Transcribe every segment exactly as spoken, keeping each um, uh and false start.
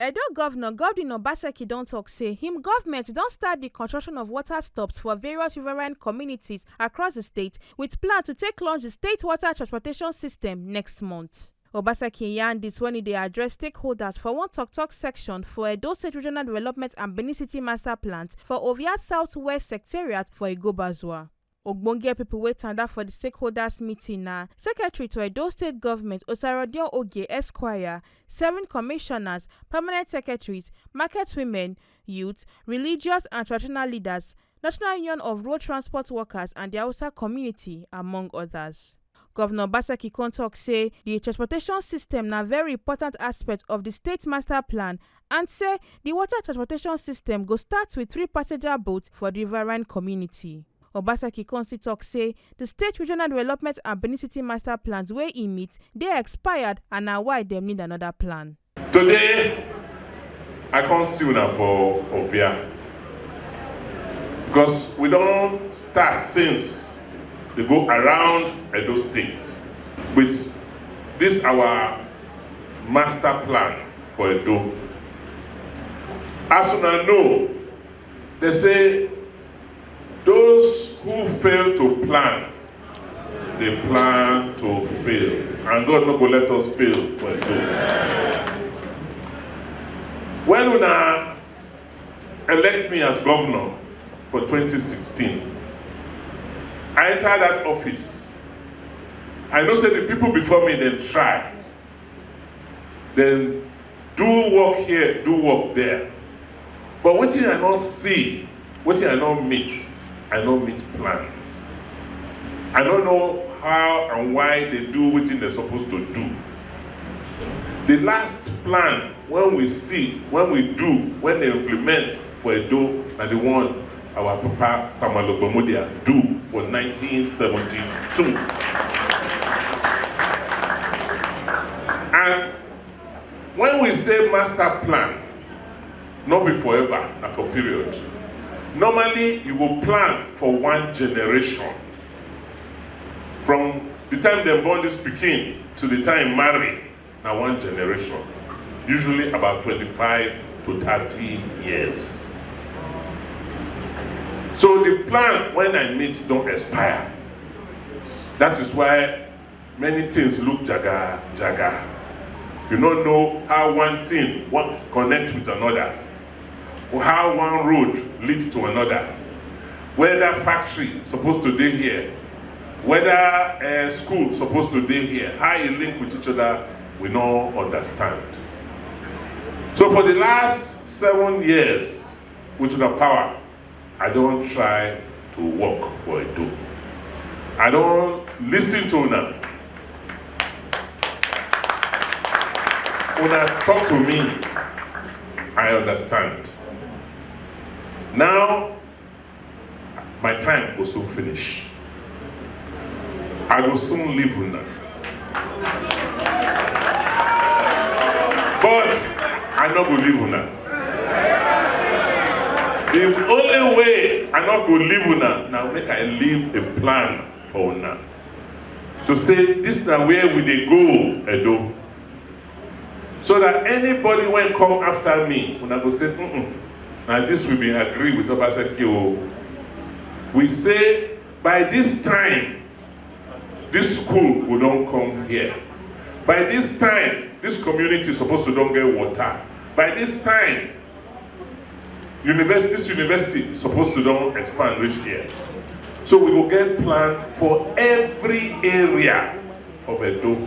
Edo Governor Godwin Obaseki don talk say him government don start the construction of water stops for various riverine communities across the state, with plan to take launch the state water transportation system next month. Obaseki yarn this when he dey address stakeholders for one talk-talk section for Edo State Regional Development and Benin City Master Plans for Ovia Southwest Secretariat for Igobazua. Ogbonge people wey tanda for the stakeholders meeting na Secretary to Edo State Government Osarodion Oge Esquire, seven commissioners, permanent secretaries, market women, youth, religious and traditional leaders, National Union of Road Transport Workers and the Hausa community, among others. Governor Obaseki come talk say the transportation system na very important aspect of the state master plan and say the water transportation system go start with three passenger boats for the Riverine community. Obaseki come still talk say the state regional development and Benin City master plans wey e meet dey expired and na why dem need another plan. Today, I come see una for Ovia because we don start since dey go around Edo State with this our master plan for Edo. As una know, they say those who fail to plan, they plan to fail. And God no go let us fail for Edo. When una elect me as governor for twenty sixteen, I enter that office. I know say the people before me, dem try. Dem do work here, do work there. But wetin I no see, wetin I no meet, I no meet plan. I no know how and why they do wetin they supposed to do. The last plan when we see, when we do, when they implement for Edo, na the one our papa Samuel Ogbomodia do for nineteen seventy-two. And when we say master plan, no be forever, na for period. Normally, you go plan for one generation. From the time dem born this pikin to the time marry, na one generation. Usually about twenty-five to thirty years. So the plan when I meet don expire. That is why many things look jaga jaga. You no know how one thing wan connect with another, or how one road lead to another, whether factory suppose to dey here, whether uh, school suppose to dey here, how e link with each other, we no understand. So for the last seven years with una power, I don try to work for Edo. I don listen to una. Una talk to me, I understand. Now, my time go soon finish. I go soon leave una. But I no go leave una. The only way I no go leave una na make I leave a plan for una. To say this na where we dey go, Edo. So that anybody when come after me, una go say, mm-mm, na this we been agree with Obaseki o. We say by this time, this school go don come here. By this time, this community supposed to don get water. By this time, university, this university supposed to don expand reach here. So we go get plan for every area of Edo.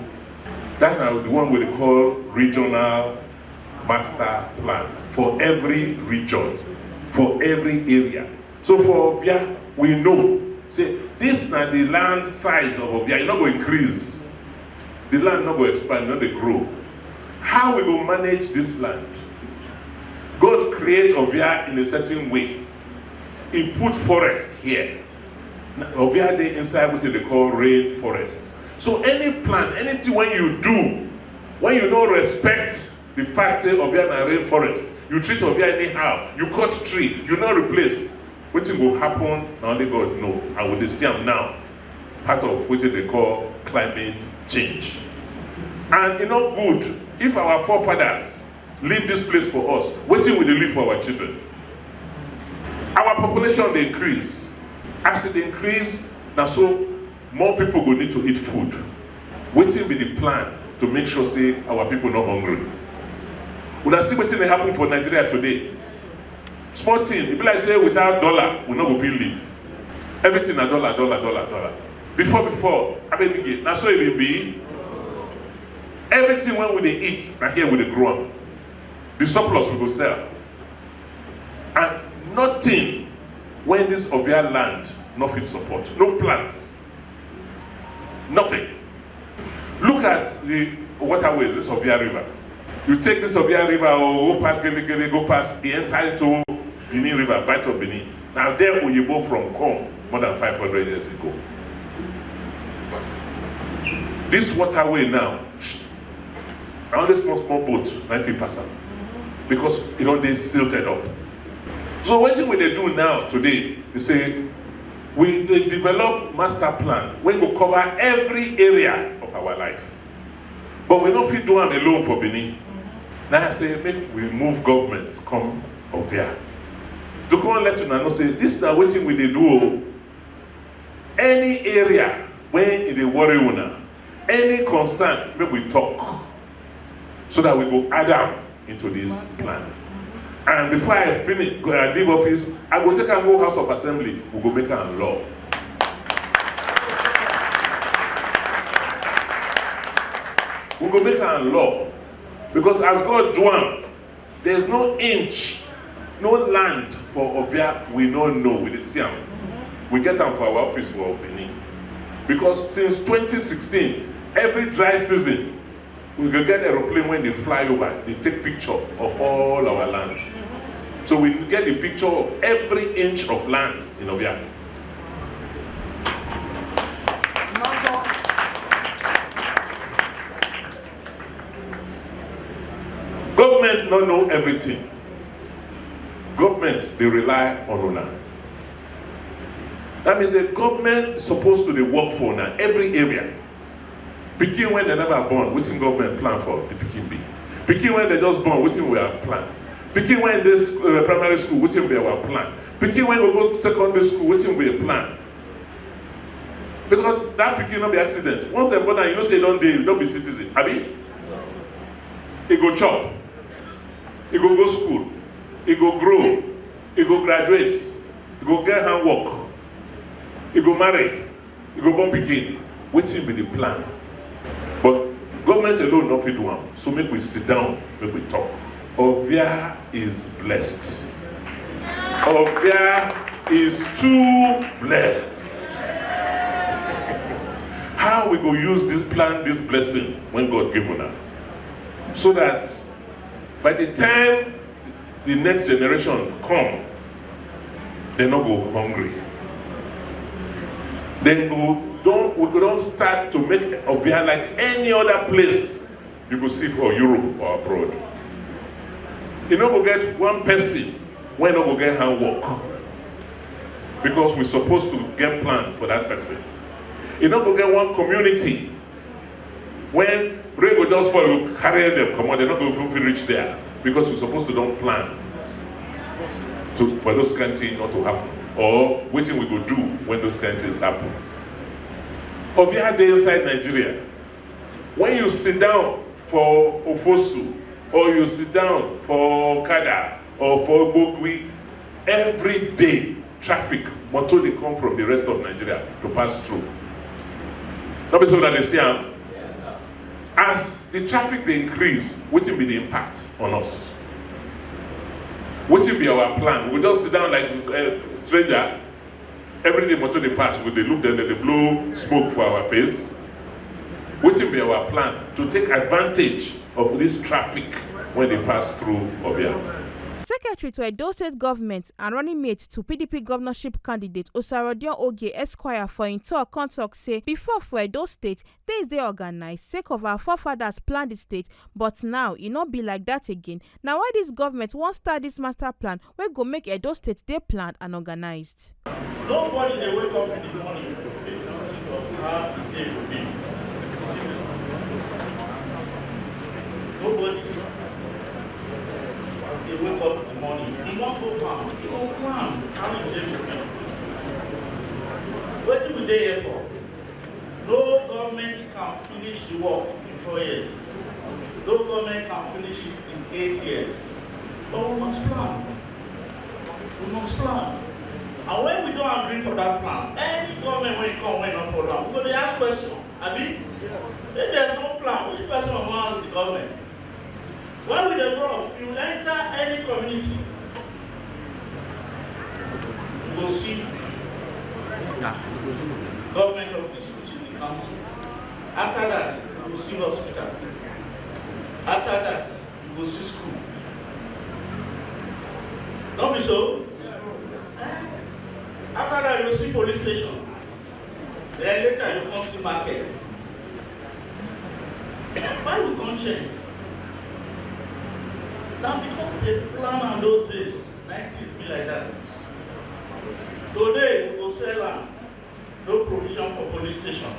That na the one we dey call regional master plan for every region, for every area. So for Ovia, we know say this na the land size of Ovia, e no go increase. The land no go expand, no dey grow. How we go manage this land? God create Ovia in a certain way. He put forest here. Na Ovia dey inside wetin they call rain forest. So any plan, anything when you do, when you no respect the fact say Ovia na rain forest, you treat Ovia anyhow, you cut tree, you no replace, wetin go happen na only God know. And we dey see am now, part of wetin they call climate change. And e no good if our forefathers Leave this place for us. Wetin we dey leave for our children? Our population dey increase. As e dey increase, na so more people go need to eat food. Wetin be the plan to make sure say our people no hungry? Una see wetin dey happen for Nigeria today. Small thing, e be like say without dollar, we no go fit live. Everything na dollar, dollar, dollar, dollar. Before, before, Adenike, na so e bin be. Everything wey we dey eat, na here we dey grow am. The surplus we go sell. And nothing wey this Ovia land no fit support. No plants. Nothing. Look at the waterways, this Ovia River. You take this Ovia River or go past Gelegele, go past, e enter into Benin River, Bight of Benin. Na there Oyibo from come more than five hundred years ago. This waterway now, na only small, small boat na fit pass am because e don dey silted up. So wetin we dey do now today be say we dey develop master plan wey go cover every area of our life. But we no fit do am alone for Benin. Na I say make we move government come Ovia to come let una know say this na wetin we dey do o. Any area wey e dey worry una, any concern, make we talk so that we go add am into this plan. And before I finish, go, I leave office, I go take am go House of Assembly, we go make am law. We go make am law. Because as God do am, there's no inch, no land for Ovia we no know, we dey see am. We get am for our office for Benin. Because since twenty sixteen, every dry season, we go get aeroplane wey dey fly over, dey take picture of all our land. So we get the picture of every inch of land in Ovia. Government no know everything. Government dey rely on una. That means say government suppose to dey work for una every area. Pikin wey dem never born, wetin government plan for the pikin be? Pikin wey dem just born, wetin be our plan? Pikin wey dey sc-, uh, primary school, wetin be our plan? Pikin wey go go secondary school, wetin be a plan? Because that pikin no be accident. Once dem born am, you know say e don dey, e don be citizen, abi? E go chop, e go go school, e go grow, e go graduate, e go get handwork, e go marry, e go born pikin. Wetin be the plan? But government alone no fit do am. So make we sit down, make we talk. Ovia is blessed. Ovia is too blessed. How we go use this plan, this blessing when God give una? So that by the time the next generation come, they no go hungry. Then go don, we go don start to make Ovia like any other place you go see for Europe or abroad. You no go get one person wey no go get handwork because we supposed to get plan for that person. You no go get one community when rain go just fall, go carry them comot, they no go even fit reach there because we supposed to don plan to, for those kind thing not to happen, or wetin we go do when those kind things happen. Ovia dey inside Nigeria. When you sit down for Ofosu, or you sit down for Kada, or for Gbogwi, every day traffic, motor dey come from the rest of Nigeria to pass through. No be so that they see am? As the traffic dey increase, wetin be the impact on us? Wetin be our plan? We just sit down like, uh, stranger. Every day motor dey pass, we dey look them, they dey blow smoke for our face. Wetin be our plan to take advantage of this traffic when they pass through Ovia? Secretary to Edo State Government and running mate to P D P governorship candidate Osaro Dion Oge Esquire for im talk come talk say before for Edo State, things dey organized sake of our forefathers plan the state, but now e no be like that again. Na why this government wan start this master plan wey go make Edo State dey planned and organized. Nobody dey wake up in the morning dey think of how the day go be. Nobody. Wake up in the morning, you wan go farm, you go plan how you dey prepare. Wetin we dey here for? No government can finish the work in four years. No government can finish it in eight years. But we must plan. We must plan. And when we don agree for that plan, any government wey come wey no follow am, we go dey ask question. Abi? If there's no plan, which question we wan ask the government? When we dey grow up, if you enter any community, you go see government office, which is the council. After that, you go see hospital. After that, you go see school. No be so? After that, you go see police station. Then later, you come see market. Why we come change? Na because they plan am those days, nineties be like that. Today, we go sell am. No provision for police station.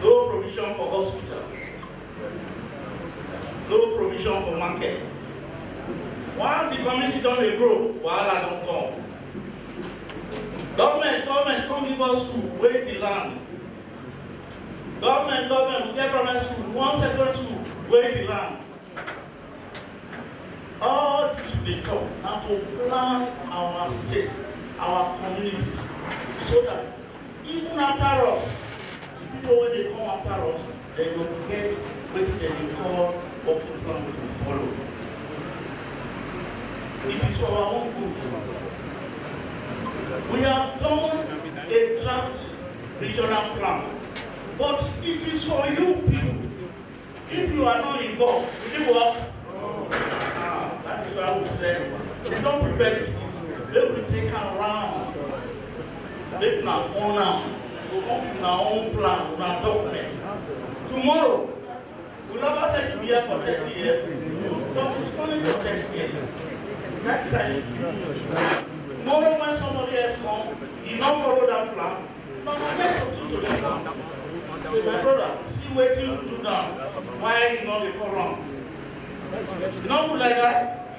No provision for hospital. No provision for market. Once the community don dey grow, wahala don come. Government, government, come give us school, wait the land. Government, government, we get primary school, we wan secondary school, wait the land. All this we dey talk na to plan our state, our communities, so that even after us, the people wey dey come after us, dem go get wetin dem dey call working plan to follow. It is for our own good. We have done a draft regional plan, but it is for you people. If you are not involved, will you work? Ah, that is why we say we don prepare this thing. Make we take am round. Make una own am. Go come with una own plan, una document. Tomorrow, we never said to be here for thirty years. But it's coming for thirty years. That is how it should be. Tomorrow when somebody else come, he no follow that plan, na my next opportunity to show am. Say, my brother, see wetin you do now. Why you no dey follow am? You no good like that.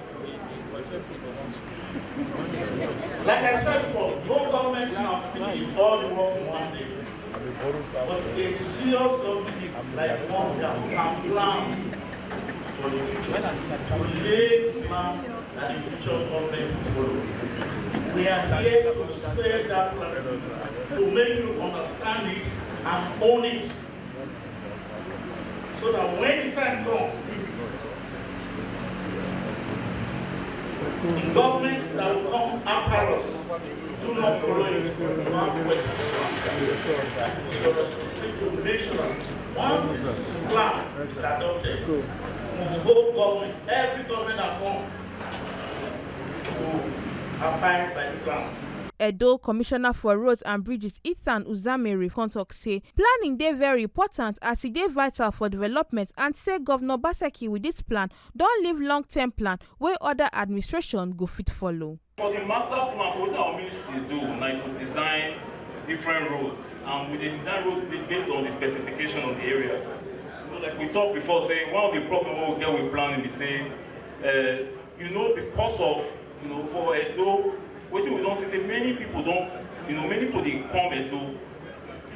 Like I said before, no government can finish all the work in one day. But a serious government like one that can plan for the future, to lay plan that the future government will follow. We are here to set that plan, to make you understand it and own it. So that when the time comes, the governments that will come after us do not follow it. We have questions to answer. That is your responsibility to make sure that once this plan is adopted, we must hold government, every government that comes, to abide by the plan. Edo Commissioner for Roads and Bridges, Ethan Uzamere, come talk say planning dey very important as e dey vital for development, and say Governor Obaseki with this plan don leave long-term plan wey other administration go fit follow. For the master plan, for wetin our ministry dey do, na to design different roads, and we dey design roads ba-, based on the specification of the area. So, like we talk before, say one of the problem wey we get with planning be say, uh, you know, because of, you know, for Edo, wetin we don see say many people don, you know, many people dey come Edo.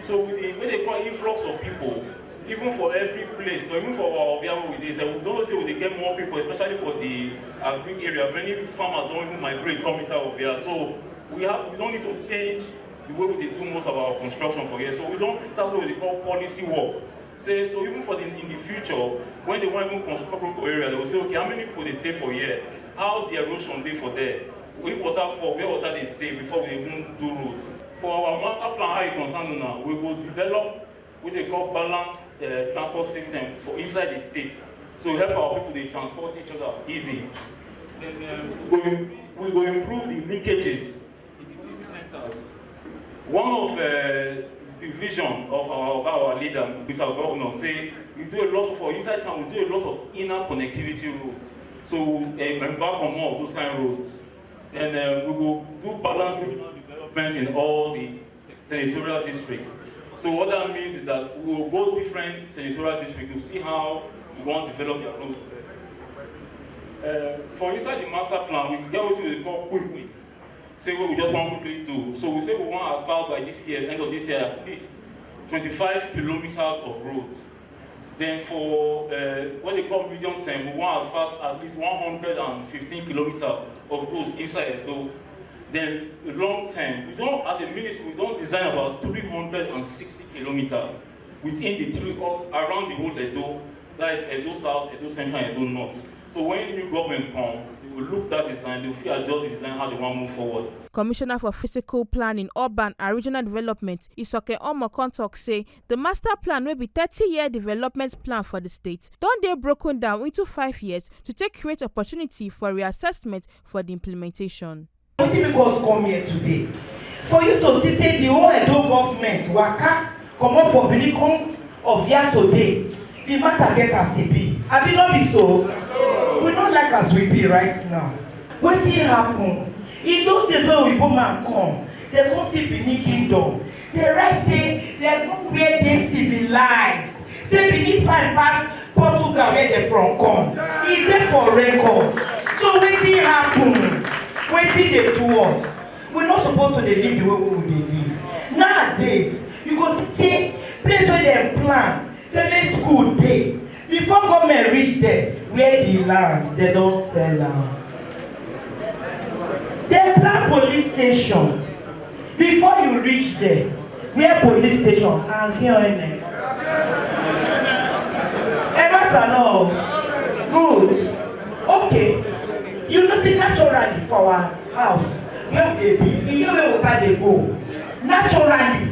So with the, wey dey call influx of people, even for every place, so even for our Ovia wey we dey, so we don know say we dey get more people, especially for the agric area. Many farmers don even migrate come inside Ovia. So we have, we don need to change the way we dey do most of our construction for here. So we don start what we dey call policy work. Say, so even for the, in the future, when they wan even construct road for area, they go say, okay, how many people dey stay for here? How the erosion dey for there? If water fall, where water dey stay before we even do road? For our master plan, how e concern una, we go develop wetin dey call balance, uh, transport system for inside the state to help our people dey transport each other easy. Then, um, we go im-, we go improve the linkages in the city centers. One of, uh, the vision of our, our leader, Mister Governor, say we do a lot for inside town, we do a lot of inner connectivity roads. So we, uh, embark on more of those kind of roads. Then, uh, we go do balance regional development in all the senatorial districts. So what that means is that we will go different senatorial districts to see how we want to develop their roads. Uh, for inside the master plan, we get what we call quick wins. Say what we just want quickly do. So we say we want as far by this year, end of this year, at least twenty-five kilometers of road. Then for uh, what they call medium term, we want as fast at least one hundred fifteen kilometers of roads inside Edo. Then long term, we don't, as a ministry, we don't design about three hundred sixty kilometers within the three or around the whole Edo. That is Edo South, Edo Central, Edo North. So when new government come, they will look that design, they will fit adjust the design how they want move forward. Commissioner for Physical Planning, Urban and Regional Development, Isoke Omokon, talk say the master plan wey be thirty-year development plan for the state don dey broken down into five years to take create opportunity for reassessment for the implementation. Wetin make us come here today? For you to see say the whole Edo government waka comot for Benin come Ovia today, the matter get as e be. Abi no be so? We no like as we be right now. Wetin happen? In those days when Oyibo man come, dem come see Benin kingdom. Dem write say dem go where dey civilized. Say Benin fine pass Portugal where dem from come. E dey for record. So wetin happen? Wetin dey do us? We no suppose to dey live the way wey we dey live. Nowadays, you go see say place wey dem plan say make school dey, before government reach there, where the land, dem don sell am. Dem plan police station, before you reach there, where police station? Ahịọene. Ẹ má ta náà o. Good. Okay. You know say naturally for our house, where we dey be, the year wey water dey go, naturally,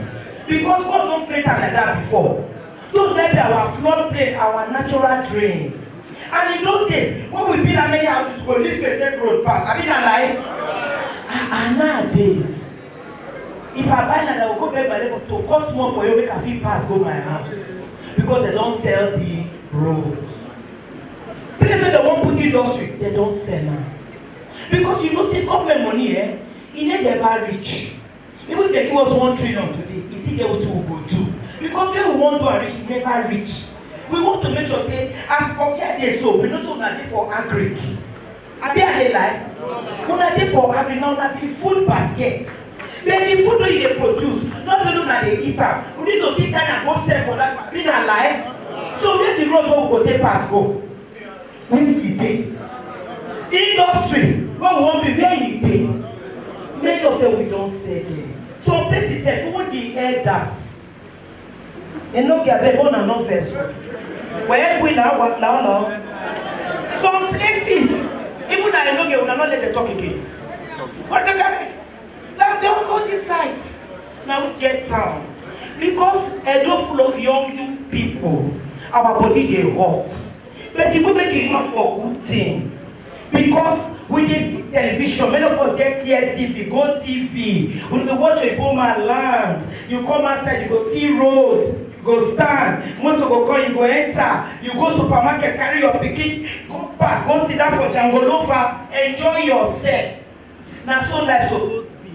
because God don create am like that before. Those na be our flood plain, our natural drain. And in those days, when we build that many houses, we go leave space make road pass. Abi na lie? Ah, ah, nowadays, if I buy land, I go go beg my neighbor to cut small for you, make I fit pass go my house, because dem don sell the road. Place wey dem wan put industry, dem don sell am. Because you know say government money, eh, e no dey ever reach. Even if dem give us one trillion today, e still get wetin we go do. Because where we wan do am reach, e never reach. We want to make sure say as Ovia dey so, we know say una dey for agric. Abi I dey lie? Una dey for agric, na una be food basket. But the food wey you dey produce, no be only una dey eat am. We need to still carry am go sell for that one. Abi na lie? So where the road wey we go take pass go? Where e dey? Industry wey we wan build, where e dey? Many of them we don sell there. Some places sef, even the elders, enoge, abeg, una no vex o. Wee gwe na wa-, na, na. Some places, even na enoge, una no let them talk again. What the kind? Like, dem go this side. Now we get town. Because Edo full of young, young people, our body dey hot. But e go make e not for good thing. Because we dey see television, many of us get T S T V, Go T V. We dey watch Oyibo man land. You come outside, you go see road, you go stand. Motor go come, you go enter. You go supermarket, carry your pikin, go park, go sit down for jangolofa, enjoy yourself. Na so life suppose be.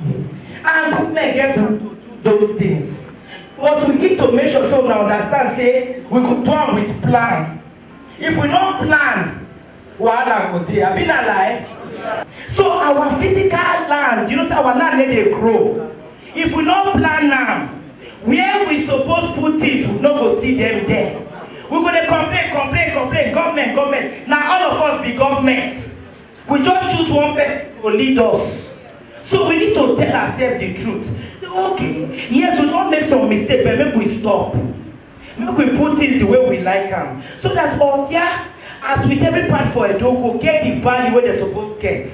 And government get plan to do those things. But we need to make sure say una understand say we go do am with plan. If we no plan, wahala go dey. Abi na lie? So our physical land, you know say our land no dey grow. If we no plan am, where we suppose put things, we no go see them there. We go dey complain, complain, complain. Government, government. Na all of us be government. We just choose one person to lead us. So we need to tell ourselves the truth. Say, okay, yes, we don make some mistake, but make we stop. Make we put things the way we like am. So that Ovia, as with every part for Edo, go get the value wey dem suppose get.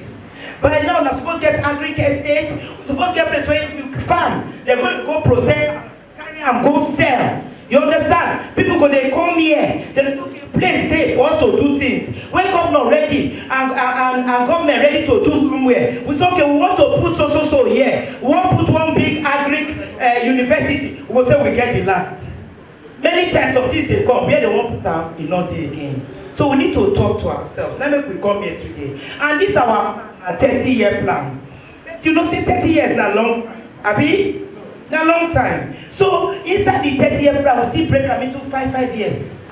By now, una suppose get agric estate, suppose get place where if you farm, dem go, go process am, carry am go sell. You understand? People go dey come here. There is, okay, place dey for us to do things. When governor ready and, and, and, and government ready to do somewhere, we say, okay, we want to put so, so, so here. We wan put one big agric, eh, university. We go say we get the land. Many times of this dey come, where dem wan put am, e no dey again. So we need to talk to ourselves. Na make we come here today. And this our plan, na thirty year plan. You know say thirty years na long time. Abi? Na long time. So inside the thirty year plan, we still break am into five, five years.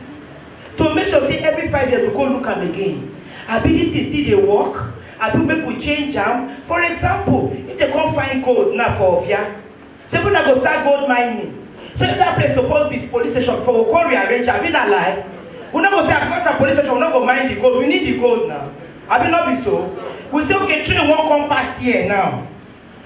To make sure say every five years we go look am again. Abi this thing still dey work? Abi make we change am? For example, if they come find gold now for Ovia, say una go start gold mining. So if that place suppose be police station, for we come rearrange am, abi na lie? We no go say, "Ah, because na police station, we no go mine the gold." We need the gold now. Abi no be so? We say, "Okay, train wan come pass here now.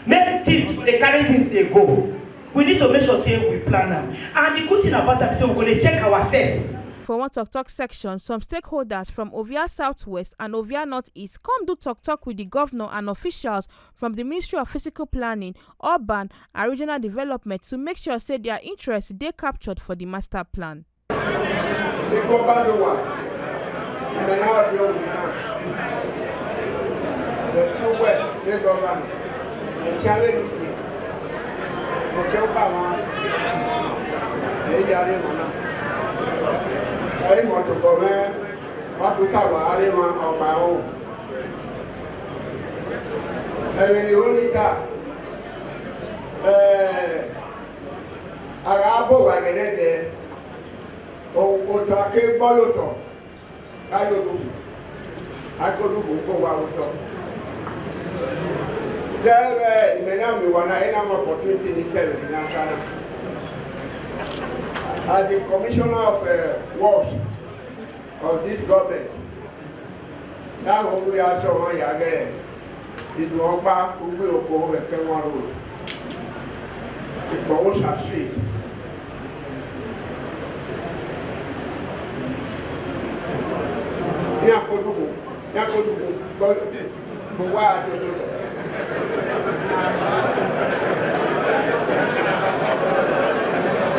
Make things dey carry things dey go." We need to make sure say we plan am. And the good thing about am be say we go dey check ourselves. For one tok tok section, some stakeholders from Ovia Southwest and Ovia Northeast come do tok tok with the governor and officials from the Ministry of Physical Planning, Urban and Regional Development to make sure say their interests dey captured for the master plan. Ikú bá ló wà, ìgbà náà bí òun náà. The true way, they govern. The challenge is the job I want. They are the one. They want to come in. What we talk about, they want on my own. I mean, the only time, eh, ara bò wà gẹ́gẹ́ dẹ́, òtò akégbọ́ yóò tọ̀, káyọ̀ lóko, akódùkú kó wa òtọ̀. Jẹ́ ẹ ìmẹ̀lẹ́ àmì wà náà, ẹ̀ náà mọ̀ opportunity ní tẹ̀lé ní Ankara. As the commissioner of uh, works of this government, yàrá olú yà sọ wọn yà gẹ ìdùn ọgbà gbogbo òkò ẹkẹ wọn rò ìgbọ̀wọ́ sàṣì. Ní àkójúkò, ní àkójúkò, gbọ́ mo wá àjọyọ̀.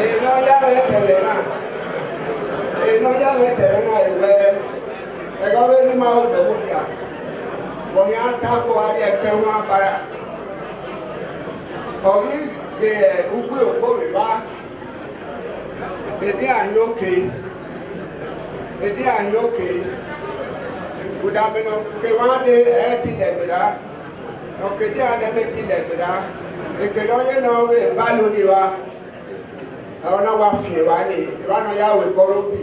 Èèyàn yára ẹ̀ tẹ̀lé náà, èèyàn yára ẹ̀ tẹ̀lé náà ìwẹ́. Ẹ̀rọ wé ní máa ń gbẹ̀wò ní à. Wọ̀nyí á ta kó ayé ẹ̀kẹ́ wọn abara. Ọ̀rí gbé ẹ̀ ugbó ògbó rè wá. Èdè àyín òkè. Èdè àyín òkè. Kùdàmínú kí wọ́n á dé ẹ̀ ti lẹ̀ gbèrà. Ọ̀kẹ́dẹ́ àdẹ́mẹ́ ti lẹ̀ gbèrà. Èkèlè ọyẹ́ náà wé bá lónìí wa. Ẹ̀rọ náà wá fi ìwà ni ìwà náà yà wé kọ́rọ́ bì.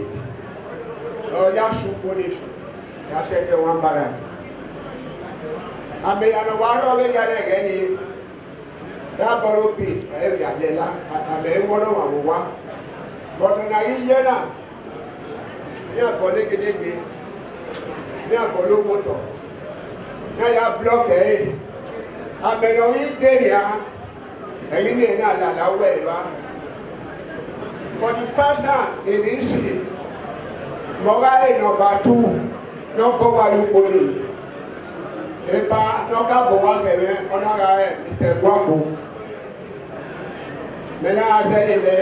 Ẹ̀rọ yà sùn kó ni yà sẹ́ kẹ́ wọn bára ni. Àmì ìyànà wà á lọ wé yàrá ẹ̀gẹ́ ni yà bọ́rọ́ bì ẹ̀rọ yà lẹ́ la àmì ẹ̀wọ́n náà wà wọ́n wá. Bọ̀dọ̀ náà yí yé náà ní àbọ̀ légedége ní àbọ̀ ló mọ̀tọ̀ ní àyà blọ́ọ̀kì ẹ̀ àmì ẹ̀rọ yí dé nìyà. Ẹ̀yin ní ẹ̀yin àlàlà wẹ̀ ẹ̀ wá. For the first time in history, Mọ̀gálẹ̀ number two ló kọ́ wa lóko ni. Ìbá lọ́ka bọ̀ wá kẹ̀mẹ́ ọ̀nàrà ẹ̀ Mister Gwako. Mẹ́lá azẹ́lẹ̀ lẹ.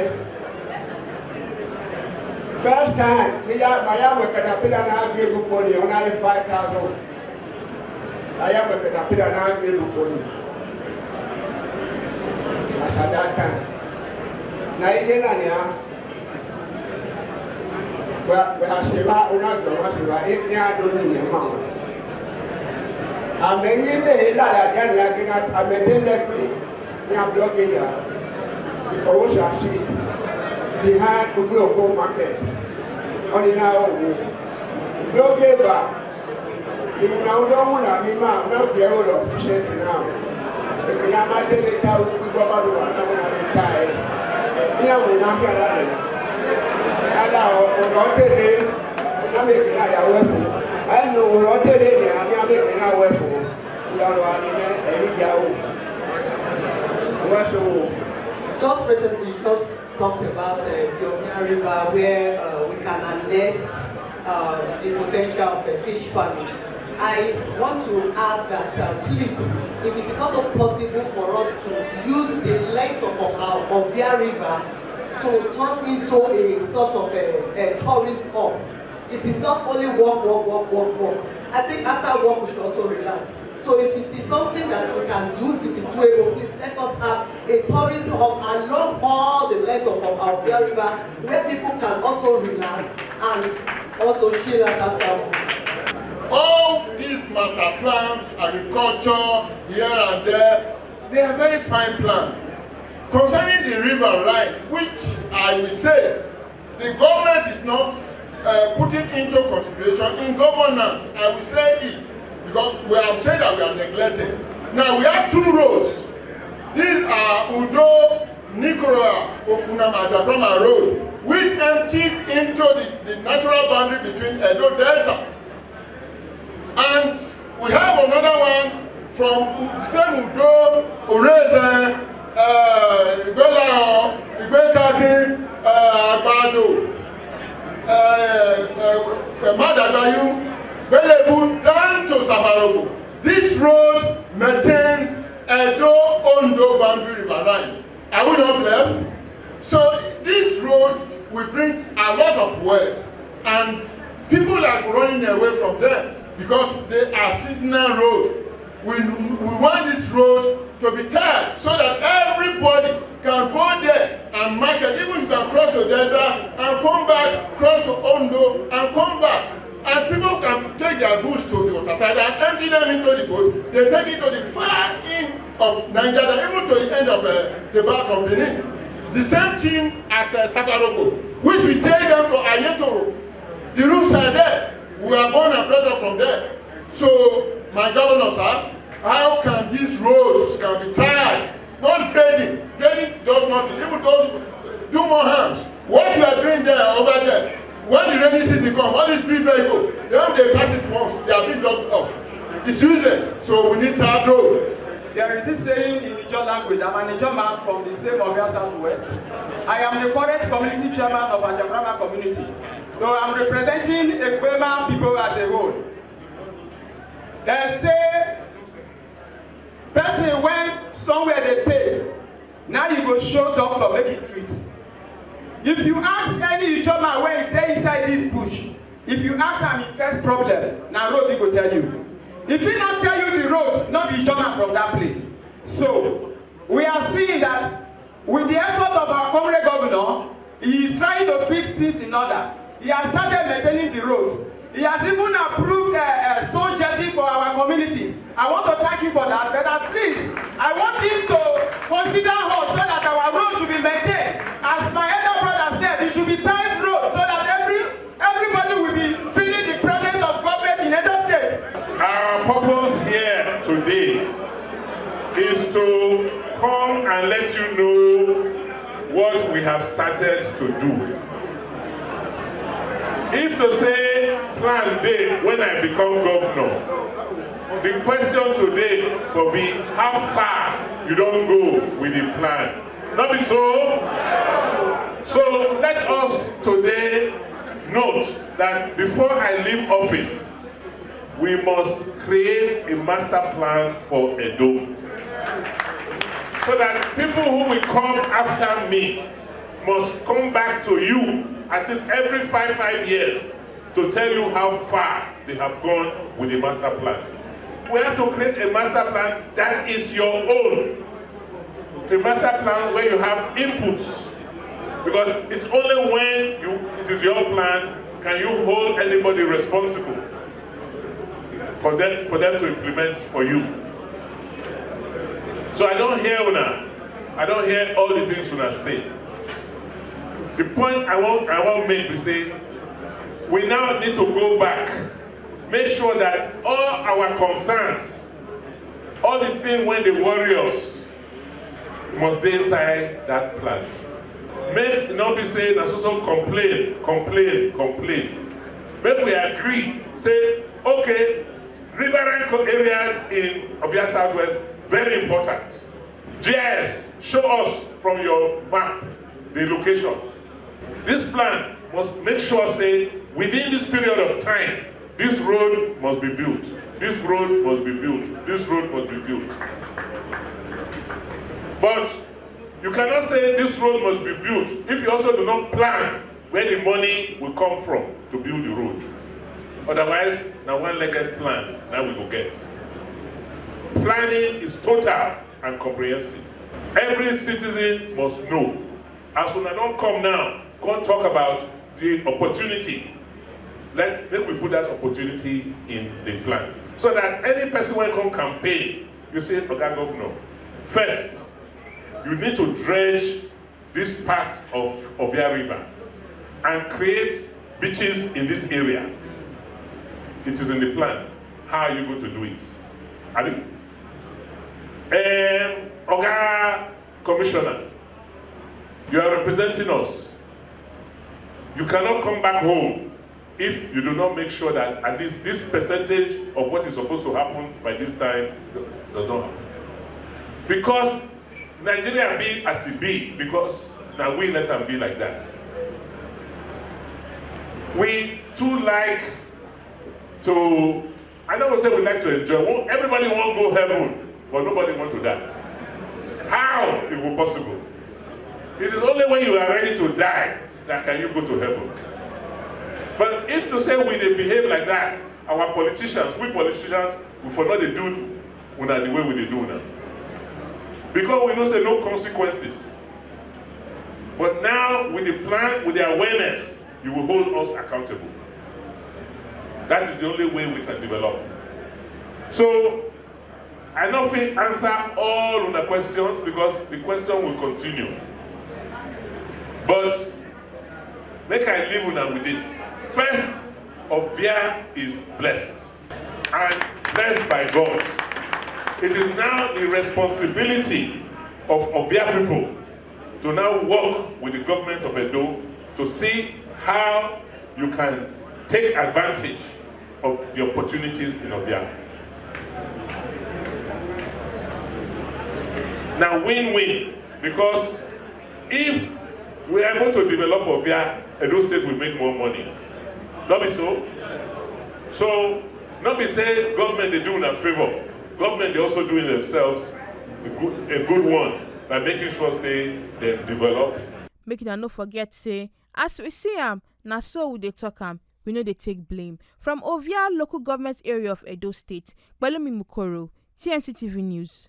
First time, ní yá, màá yá wẹ̀ caterpillar náà gbé lóko ni ọ̀nà ẹ̀ five thousand. Aya mwe caterpillar na age lukoni. As at that time. Na ije na ni a. Wa wa sheba una joma sheba e ni a do ni ne ma. Ame yi me la la dia ni a kina ame te le kwi ni a block ya. Owo shashi. Behind Ugwe Oko market. Oni na owo. Block ba. Ìmùnà ọdún ọmọ náà mi máa náà fi ẹ̀rọ lọ fún ṣẹ́ẹ̀tì náà. Èmi náà máa tẹ̀lé tá a wípé bọ́bá ló wà náà máa fi ta ẹ̀. Ní àwọn ìná fi ara rẹ̀. Yálà ọ̀rọ̀ tẹ̀lé náà mi kì í àyàwó ẹ̀fọ́. Ẹnu ọ̀rọ̀ tẹ̀lé ni àmì àmì kì í náà wọ̀ ẹ̀fọ́. Ìlànà àmì ní ẹ̀yìn ìjà o. Wọ́n ṣe o. Just recently, just talked about uh, the Ovia River, where uh, we can harness uh, the potential of uh, fish farming. I want to add that uh, please, if it is also possible for us to use the length of, of our Ovia River to turn into a sort of a, a tourist hub. It is not only work, work, work, work, work. I think after work we should also relax. So if it is something that we can do, if it is doable, please let us have a tourism hub along all the length of, of our Ovia River, where people can also relax and also chill out after work. All these master plans, agriculture, here and there, they are very fine plans. Concerning the river right, which I will say the government is not Uh, putting into consideration in governance, I will say it, because we have said that we are neglected. Now we have two roads. These are Udo Nikoroa Ofunam Ajakrama Road, which emptied into the, the natural boundary between Edo Delta. And we have another one from the same Udo, Oreze, uh, Igwelao, Igwekaki, uh, Agbado, uh, uh, uh, Madagbayu, Belebu, down to Safarogo. This road maintains Edo Ondo boundary river line. Are we not blessed? So this road will bring a lot of wealth, and people are running away from them because they are seasonal road. We, we want this road to be tied so that everybody can go there and market. Even you can cross to Delta and come back, cross to Ondo and come back. And people can take their goods to the water side and empty them into the boat. They take it to the far end of Nigeria, even to the end of uh, the back of Benin. The same thing at uh, Safaroko, which we take them to Ayetoro. The roots are there. We are born and brought up from there. So, my governor, sir, how can these roads can be tied? Not grading. Grading does nothing. Even don't do more harms. What you are doing there, over there, when the rainy season come, all these big vehicles, they don't they pass it once, they are being dug off. It's useless. So we need tarred road. There is this saying in Ijaw language. I'm an Ijaw man from the same Obia Southwest. I am the current community chairman of Ajakrama community. So I'm representing Egbema people as a whole. They say person when somewhere they pay, now you go show doctor make it treat. If you ask any Ijaw man wey dey inside this bush, if you ask am him first problem, na road he go tell you. If he not tell you the road, not be Ijaw man from that place. So we are seeing that with the effort of our comrade governor, he is trying to fix things in order. He has started maintaining the road. He has even approved a, a stone jetty for our communities. I want to thank him for that, but at least I want him to consider us so that our road should be maintained. As my elder brother said, it should be tight road so that every everybody will be feeling the presence of government in Edo State. Our purpose here today is to come and let you know what we have started to do. If to say plan dey when I become governor, the question today for me, how far you don go with the plan? No be so? So let us today note that before I leave office, we must create a master plan for Edo. So that people who will come after me must come back to you at least every five, five years to tell you how far they have gone with the master plan. We have to create a master plan that is your own. A master plan where you have inputs. Because it's only when you it is your plan can you hold anybody responsible for them for them to implement for you. So I don't hear una. I don't hear all the things una say. The point I want I want make be say we now need to go back, make sure that all our concerns, all the things when they worry us, must dey inside that plan. Make e no be say na so so complain, complain, complain. Make we agree say, okay, riverine co- areas in Obia Southwest, very important. G I S, show us from your map the locations. This plan must make sure say within this period of time, this road must be built, this road must be built, this road must be built. But you cannot say this road must be built if you also do not plan where the money will come from to build the road. Otherwise, na one-legged plan na we go get. Planning is total and comprehensive. Every citizen must know. As una don come now, come talk about the opportunity. Let make we put that opportunity in the plan so that any person wey come campaign, you say, Oga Governor, first, you need to dredge this part of Obia River and create beaches in this area. It is in the plan. How are you going to do it? Abi? Um, Oga Commissioner, you are representing us. You cannot come back home if you do not make sure that at least this percentage of what is supposed to happen by this time does not happen. Because Nigeria be as it be, because now we let them be like that. We too like to, I never say we like to enjoy. Everybody want to go heaven, but nobody want to die. How it will possible? It is only when you are ready to die that can you go to heaven. But if to say we dey behave like that, our politicians, we politicians, we for not dey do una the way we dey do una. Because we know say no consequences. But now with the plan, with the awareness, you will hold us accountable. That is the only way we can develop. So I no fit answer all una questions because the question will continue. But make I leave una with this. First, Ovia is blessed and blessed by God. It is now the responsibility of Ovia people to now work with the government of Edo to see how you can take advantage of the opportunities in Ovia. Now win-win, because if we are able to develop Ovia, Edo State will make more money. Not be so? So, not be say government they do in a favor. Government they also doing themselves a good, a good one by making sure say they develop. Make una no forget say, as we see am, na so we dey talk am. We no dey take blame. From Ovia local government area of Edo State, Pelumi Mukoro, T M T T V News.